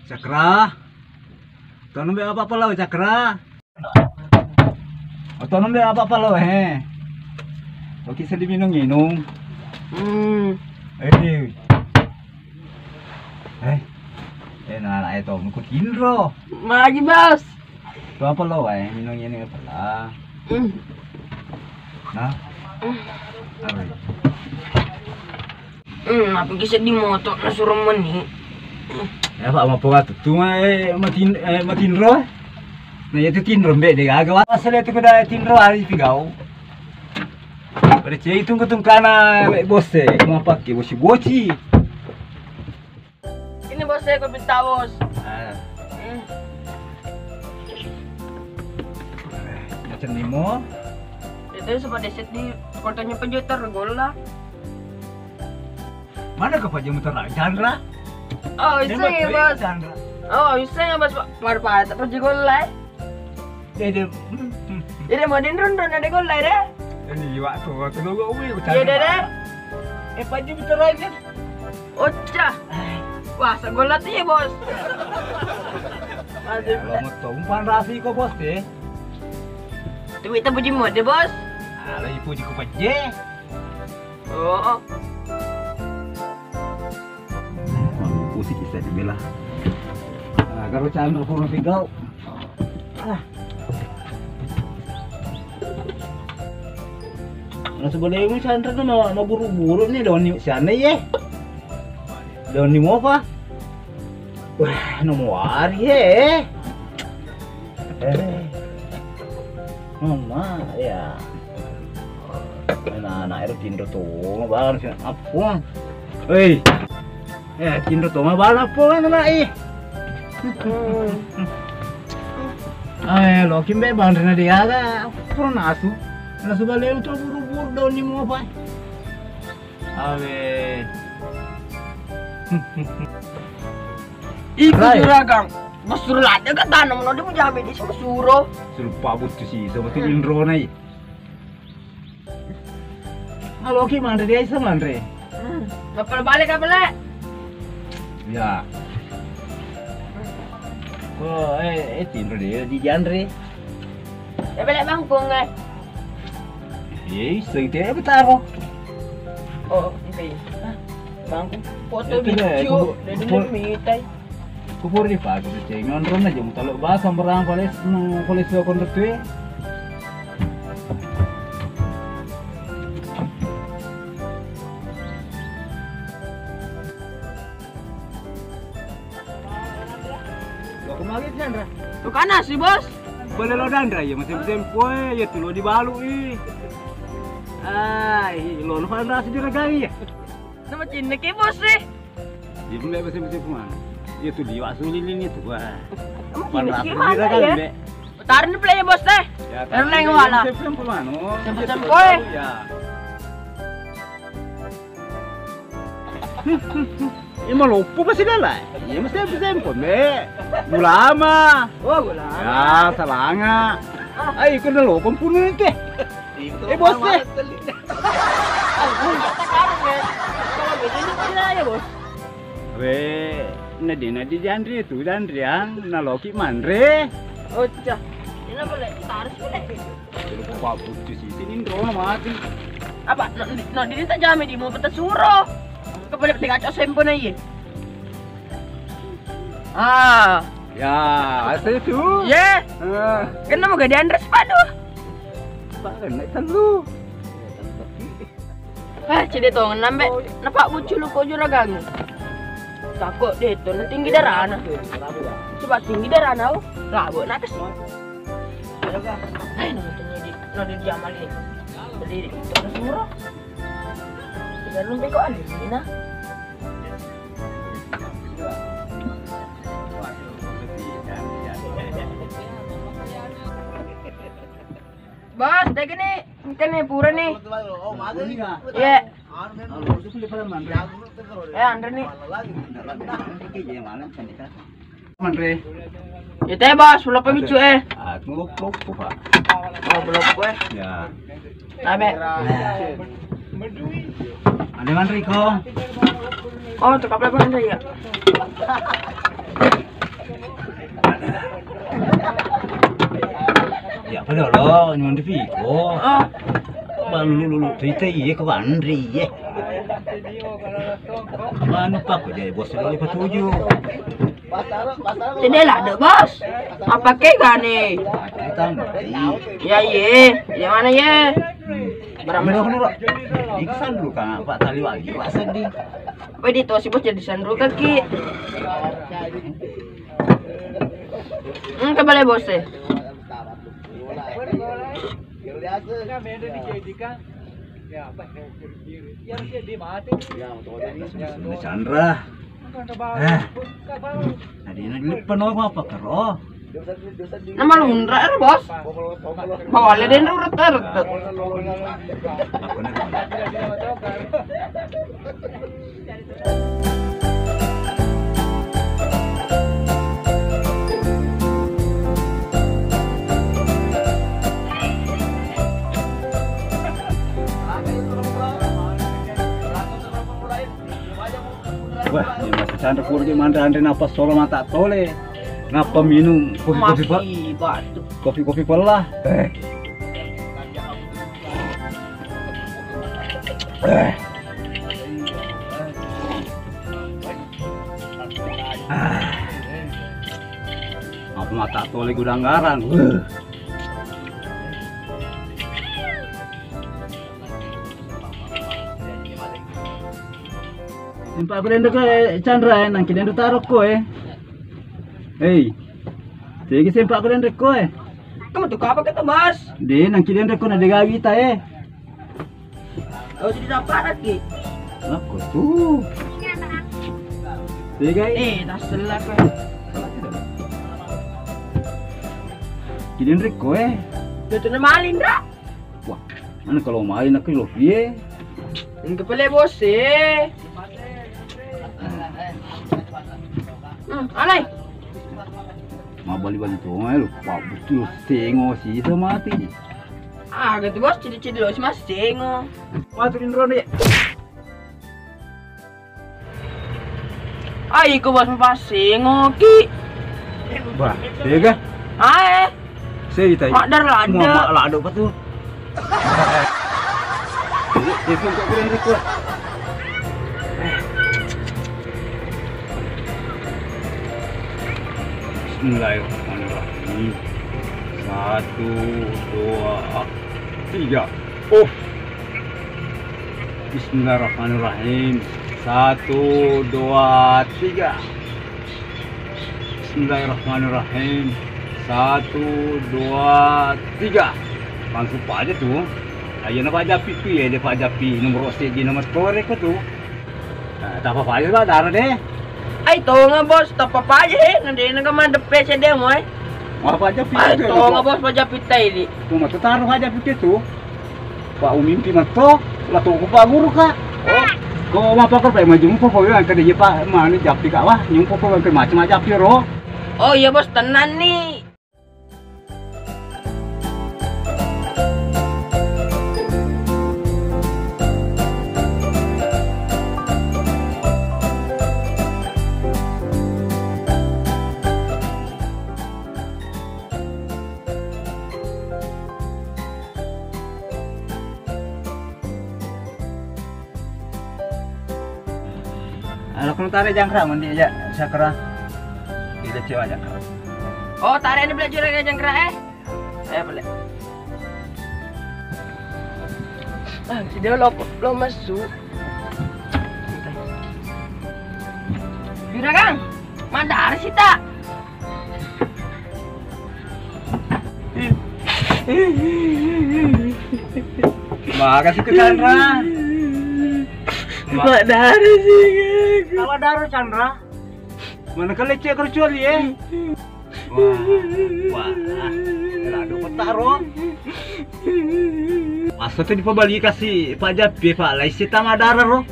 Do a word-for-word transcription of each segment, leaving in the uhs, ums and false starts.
Cakra. Tolong be apa-apa lo, Cakra. Oh, tolong be apa-apa lo, he. Oke, sedih minum-minum. Hmm. Eh. Eh. Eh, nah, anak itu, aku tinro. Magi, Bos. Itu apa lo, eh? Minum ini apa lah? Hmm. Nah. Hmm. Apa? Hmm, apa kisah di motor, nah, suruh meni. Ya, Pak, mau apa tuh? Cuma, eh, matin-, eh, matinro. Nah, itu tinro, mbak, deh, agak asal itu kuda tinro hari itu kau. Pada cewek itu ketungkana, eh, bos, eh, mau pakai boci-boci. Ini, Bos, saya kopi tahu, Bos. Ah. Hmm. Macam limo. Itu sempat deset di kotanya pejuter gola. Mana ke Pak Jemu terang Chandra? Oh, itu ya, Bos. Chandra. Oh, itu ya, Bos. Pada-pada tak pergi gola, eh. Dede. Dede, mau dinrun-run ada golla, deh. Ini waktu, waktu nunggu umi, iya, deh, deh. Eh, Pak Jim terakhir. Ocah. Wah, segolla tuh ya, Bos. Masih. Ya, lo mau tumpang rapi kok, Bos, deh. Tuh kita puji mode, Bos. Kalau ibu di kupaje. Oh. Maluku sih kisah dibelah. Nah, kalau Chandra pun pigau. Ah. Nah, sebenarnya Chandra tuh mau, mau buru-buru nih daun di sana ya. Daun di mau apa? Wah, nemu hari, he. Eh. Mama, ya. Nah, anak itu tinro tuh, bang, sih, apa? Hei. Eh, tinro tuh, mah bala apa, anak, eh? Eh, lo kimbe bang, rena dia, pura nasu. Nasu balik untuk buru-buru daun di mau apa? Awe. Iku Rai. Juragan. Masuru ladde ka tanam no, dia mau jambe di sama suro. Suruh pabut tuh sih, sama tuh Hmm. Indro nai. Halo, ki manre dia isa manre. Hmm. Kapal balik, kapal balik. Ya. Oh, eh, eh, tinro dia di Janre. Ya, balik bangkung, eh. Iya, iso itu ya, betaro. Oh, oke. Ah, bangkung. Foto itu deh, video, aku, dari aku, dulu mitai. Kupur di pagi, ceng. Nonton aja, mau taruh bahasa merang, polis, hmm, polis dua konter tuh ya. Lo kemari, Chandra? Lo kana sih, Bos? Boleh lo dandra ya, masih tempo ya, tuh lo dibalu i. Ai, lo lo Chandra sih diragai ya. Nama cinta ke, Bos, sih? Dia pun bebas masih tempo mana? Ya tuh liwat sulit ini tuh, wah. Emang cinta ke mana ya? Tarik ni play, Bos, deh. Ya, tarik ni wala. Tempo mana? Tempo, tempo, eh. Ya. Iya, maloppo pasti lalai. Iya, mesti sempo, Mbak. Gulama. Oh, gulama. Ya, salanga. Ai, ikut dulu, kompunu itu. Eh, bos, eh. Kalau begini, tidak ya, bos. We, nadi, nadi Jandri itu, Jandri yang naloki manre. Oh, cah. Ini boleh, harus boleh. Jadi, Pak Putu sih, sini drone mati. Apa? No, no, ini tak jamin di mau peta suro. Kepada petik kacau sempo na iye. Ah. Ya, asal itu. Ye. Ah. Kena mau gadi Andres padu. Pak, kena telu. Ah, cede tong nambe. Napa bucu lu kok juragan? Takut deh tuh, tinggi darahna. Coba tinggi darahna, oh. Labu nak sih. Hai, nonton di, nonton di Jamal ini. Berdiri, terus murah. Tidak lupa kok ada di sini, nah. Bos, dek ini, ini pura nih. Iya. Eh, Andre nih. Andre. Itu ya, Bos, belum pemicu, eh. Ah, belum, belum, Pak. Oh, belum, eh. Ya. Tabe. Ada Andre, kok. Oh, cakap apa Andre ya? Lolo, nyuwun ripiko. Ah. Balulu-lulu cerita iye ko anri iye. Manu pakko jadi bos lolo patuju. Jadi ladde, Bos. Apa ke gane? Cerita anri. Ya, iye. Yang mana, ye? Hmm. Barang mana? Nuro. Iksan dulu kan, Pak Taliwali, Pak Sandi. Apa di tosi, Bos, jadi sanru kaki? Hmm, coba le, Bos, eh. Nah, beda dijadikan. Ya, apa, ya, kiri-kiri. Ya, dia, dia mati. Ya, Sunda Chandra. Eh. Tadi ini lupa no apa karo. Nama lunra, eh, Bos. Bawa le den rurut, rurut. Aku nih. Wah, ini masih cantik pura di manre-anre napa solo mata tole. Napa minum kopi-kopi, Pak? Masih batuk. Kopi-kopi pella. Eh. Eh. Ah. Apa mata tole gudang garang? Wuh. Sempa aku dendro ke Chandra, eh, nangki dendro taro ko, eh. Hei. Tegi sempa aku dendro ko, eh. Kamu tuh apa kata, Mas? De, nangki dendro ko na de gawi ta, eh. Oh, jadi apa lagi? Lako tu. Tega, eh. Eh, tasel lah ko. Kiden riko, eh. Itu na malin, Ra. Wah, mana kalau malin aku lo piye? Engka pale, Bos, eh. Hmm, alai. Mabali-bali to, eh, lupa betul sengo sisa mati. Ah, gitu, Bos, cili-cili lo si Mas sengo. Mati dindro nih. Ai, ko Bos, mapasengo ki. Bah, tega? Ae. Sei tai. Maddar lada. Mau mak lado apa tuh? Itu kok bilang gitu. Bismillahirrahmanirrahim. Satu, dua, tiga. Oh. Bismillahirrahmanirrahim. Satu, dua, tiga. Bismillahirrahmanirrahim. Satu, dua, tiga. Langsung aja tuh. Ayo na Pak Japi tuh ya, dia Pak Japi nomor seddi nomor tore ko tuh. Nah, tak apa aja lah, darah deh. Ai, tonga, Bos, tappa paja, he, na de' na ka maddeppe sedde mo, eh. Apa aja. Ai, tonga, Bos, paja pitai di. Cuma taruh aja pikir tuh. Pak umimpi matto, la toko Pak Guru, Kak. Oh, ko mapakar Pak, majumpa ko yang kada je Pak, mana Japi, Kak, wah, nyumpa ko yang macam aja piro. Oh iya, Bos, tenang nih. Alo, kono tare jangkra, mandi aja sakra. Kita cewa jangkra. Oh, tare ini belajar aja jangkra, eh. Ayo, boleh. Ah, si dia lo, lo masuk. Juragan, mana ada sih, tak? Makasih ke Chandra. Mak Dara sih aku. Apa Dara Chandra? Mana kali cek kecuali ya? Wah, wah, ah, lado petaro. Masa tuh dipabali kasih Pak Japi, Pak, lai sita madara ro.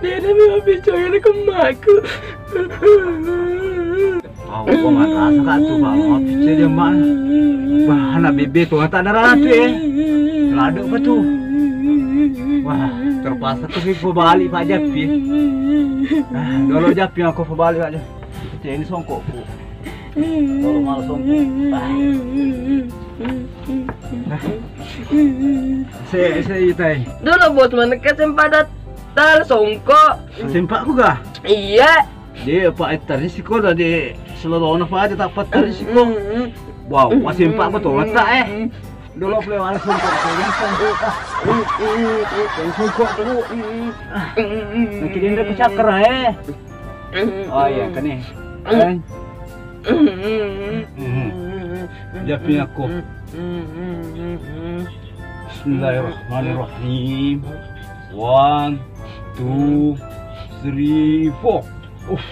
Dena memang bicara ke maku. Aku kok nggak terasa, Kak, tuh, Bang. Apa sih dia, Bang? Wah, anak bebek tuh, tak ada ratu, eh. Lado apa tuh? Wah, terpaksa tuh, Pi, gua balik, Pak Japi. Ah, dulu Japi aku balik aja. Ini songkokku. Kalau malas songko. Se, se, itai. Dulu bos, mana kesempatan tal songko. Sempak ku ga? Iya. Dia apa etar risiko dah di seluruh ona pada tak etar risiko. Wow, wah sempak ku tuh letak eh. Dulu boleh malas songko. Songko tuh. Nanti dia ku cakar eh. Oh iya, kene. Eh. Mhm. Japi aku. Bismillahirrahmanirrahim. One, two, three, four. Uff.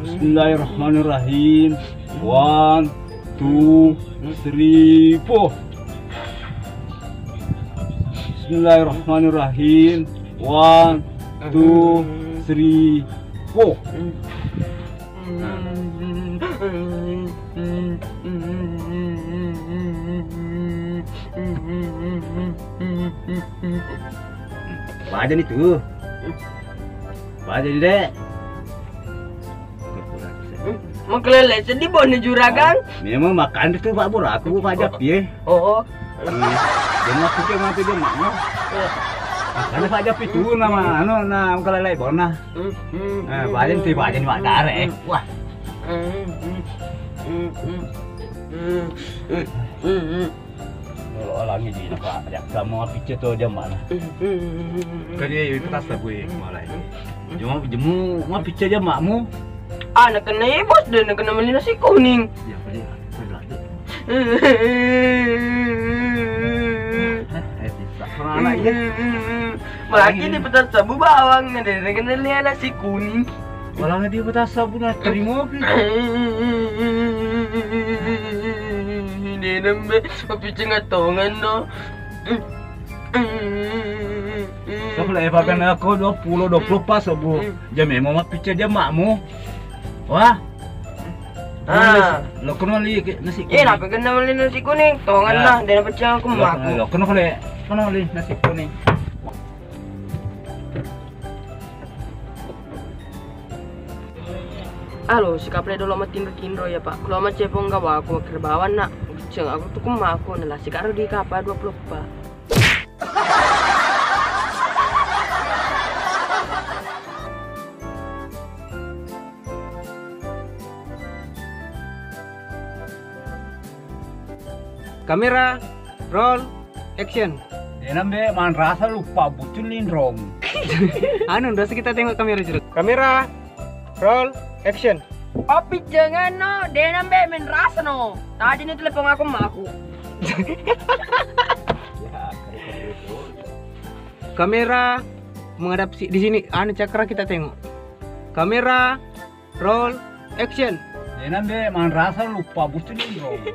Bismillahirrahmanirrahim. One, two, three, four. Bismillahirrahmanirrahim. One, two, three, four. Baja ni tu. Baja ni, Dek. Mengkelele sedih bos ni juragan. Memang makan tu Pak Buraku, Pak Japi, eh. Oh, oh. Iya. Dia mau pikir mati dia mak, no? Iya. Makanya Pak Japi tu nama, anu, nah, mengkelele bona. Hmm, hmm, eh, hmm, baja ni tu, baja ni mak dare, eh. Wah. Hmm, hmm, hmm, hmm, hmm, hmm, hmm. Kalau alangi di, Pak, ya, kamu pikir tu dia mana? Hmm, hmm, hmm, hmm, hmm. Kan dia itu tas gue malah ini. Jemu, jemu, mau pikir dia makmu? Ah, nak kena ya, bos, dia nak kena beli nasi kuning. Ya, apa dia? Apa dia? Eh, bisa. Pernah anak ini. Makin di petas sabu bawang, nak kena beli nasi kuning. Malah dia petas sabu nak terima. Dia nembe, tapi cengat tongan no. Kalau evakan aku dua puluh, dua puluh pas, Bu. Jam memang mau pikir jam makmu. Wah. Ah. Lo kono li ke nasi kuning. Eh, kenapa kena beli nasi kuning? Tongan lah, dia dapat jam aku makmu. Lo kono kale, kono li nasi kuning. Alo, sikapre dolo matinro-tinro ya, Pak. Kalau macepong gawa aku kerbawan nak. Ceng aku tuh kemaku nela sikaro di kapa dua puluh empat. Kamera, roll, action. Enam be manrasa lupa bucun linrong. Anu, ndosa kita tengok kamera jeruk. Kamera, roll, action. Papi jangan no, denam be menrasa no. Tadi ni telepon aku emakku. Kamera menghadap si, di sini, anu cakra kita tengok. Kamera, roll, action. Enam be manrasa lupa bucun linrong.